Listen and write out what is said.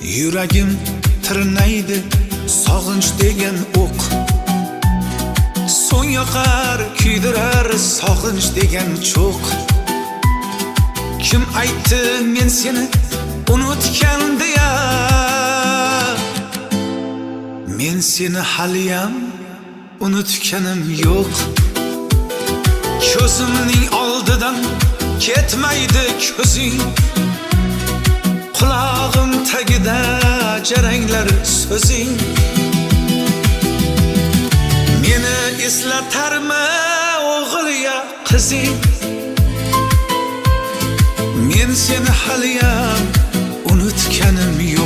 Yuragim tirnaydi sog'inch degan o'q. So'ng yoqar, kuydirar sog'inch degan cho'q. Kim aytdi men seni unutgan deya? Men seni haliyam unutganim yo'q. Ko'zimning oldidan ketmaydi ko'zing. Qulog'im tagida jaranglar so'zing. Meni eslatarmi o'g'il ya qizing? Men seni haliyam unutganim yo'q.